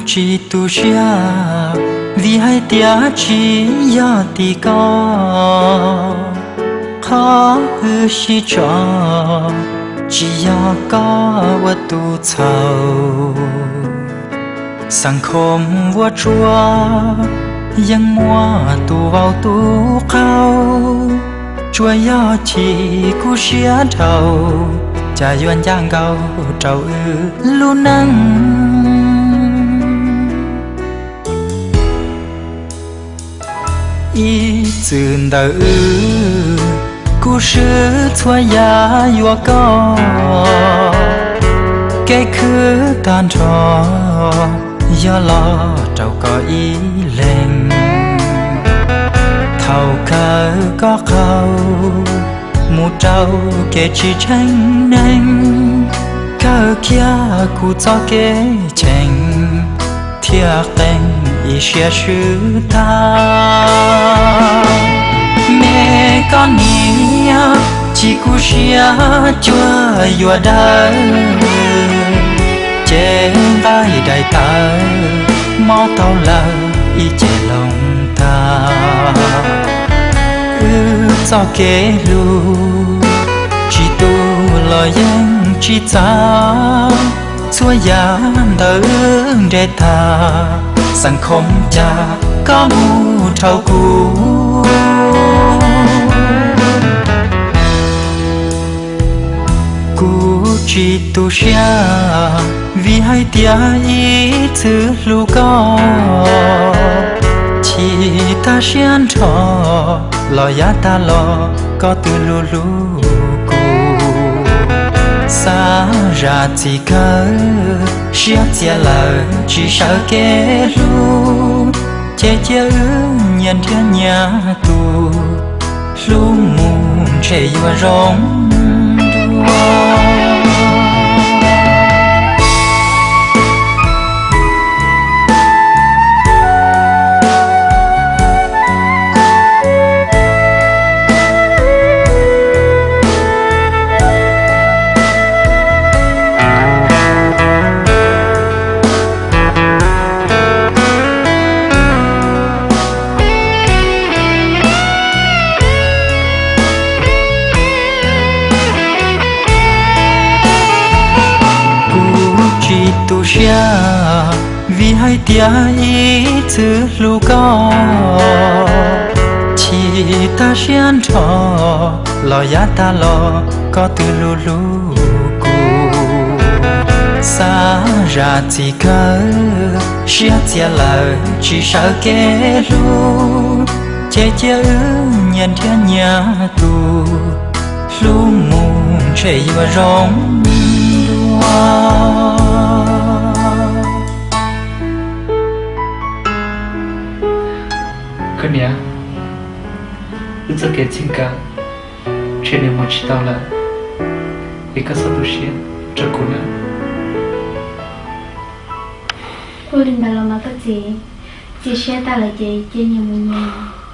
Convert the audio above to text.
Tsis tu siab vim hais tias tsis yog tim koj, qhov wb sib tso tsis yog koj ua tus txhaum. Xav khom vuab tsuab yeej muaj tus vau tus qau, tsuas yog chim kuv siab dhau, cas yuav ncaj nkaus rau wb lub neej. Ib txwm ntawm wb, kuv swb txhua yam yuav koj, kev khwv tag nrho yog los rau koj ib leeg. Thaum kawg koj qaug mus rau kev tsis tsheej neeg, kawg kiag kuv txoj kev cheem thiaj qee ib siab swb tag. Me koj niam, chim kuv siab cuag yuav dawb, ces nqaij daim tawv mob tau lawm ib ce loo tag. Wb txoj kev hlub tsis tu los yeej tsis txawv, txhua yam ntawm wb nres tag, xeem khoom cas koj mus dhau kuv. Kuv tsis tu siab vim hais tias ib txwm hlub koj, chim tag siab nrho los yav tag los koj twb hlub hlub kuv. Xav zam txim kawg siab txias lawm tsis sawv kev hlub, ces cia wb nyias nrhiav nyias tus, hlub mus ntshe yuav zoo dua. Kuv tsis tu siab vim hais tias ib txwm hlub koj, chim tag siab nrho los yav tag los koj twb hlub hlub kuv. Xav zam txim kawg siab txias lawm tsis sawv kev hlub, ces cia wb nyias nrhiav nyias tus, hlub mus ntshe yuav zoo dua. Koj niam, wb txoj kev txij nkawm ntshe nws mus tsis tau lawm, es koj txhob tu siab rau kuv nawb. Ua li ntawd los mas koj txiv, txias siab tag lawm ces cia nyias mus nyias.